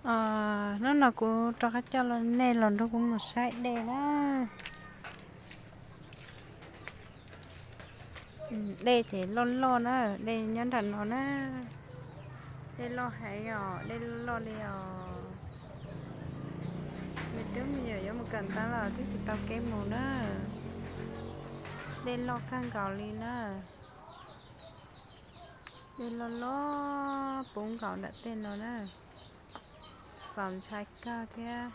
Hnub no kuv rov qab coj nej los nrog kuv mus saib dej na. Dej ces loj loj na, dej nyob nram no na. Dej loj heev os, dej loj li os. Me tub me nyuam yuav mus kawm ntawv los twb tsis tau kev mus na. Dej loj kawg nkaus li na. Dej loj loj puv nkaus nram tej no na. Txaus ntshai kawg thiab.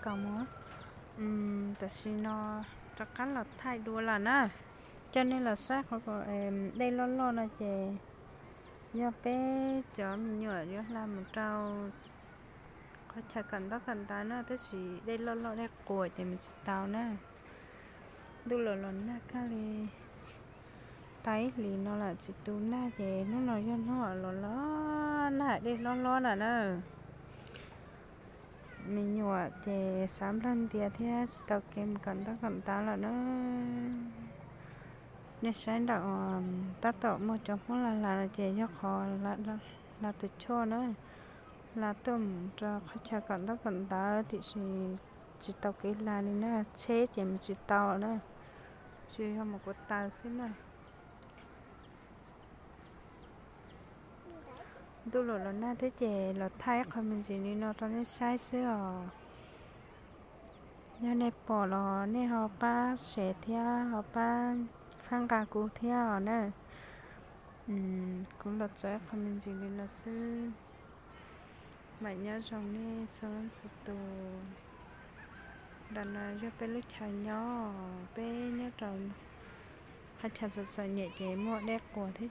Tam sim no rov qab los thaij dua lawm na. Coj nej los saib qhov dej loj loj no ces yog peb cov me nyuam yuav hla mus rau qhov chaw kawm ntaub kawm ntawv na, tab sis dej loj loj dej quas ces mus tsis tau na. Ntuj los los nag kawg li, tau ib hlis no lawm tsis tu nag ces hnub no yog hnub los los nag dej hlob hlob lawm na. Me nyuam ces xav nplawg ntias thiab tsis tau kev mus kawm ntaub kawm ntawv lawm na. Nej saib nram tab tom muaj cov Hmoob hla hla no ces yog qhov hla tus choj na, hla tuaj mus rau qhov chaw kawm ntaub kawm ntawv tiam sis tsis tau kev hla li na, tsheb ces mus tsis tau na, tsuas yog mus ko taw xwb na. Ntuj los los nag thiab ces los thaij ib qho me ntsis li no rau nej saib xwb os. Yog nej pom los nej ho pab share thiab ho pab txhawb nqa kuv thiab os na. Kuv los tso ib qho me ntsis li no xwb. Mam nyob zoo nej txhua leej txhua tus. Ntawm no yog peb lub chaw nyob, peb nyob rau qhov chaw txom txom nyem ces muaj dej quas thiab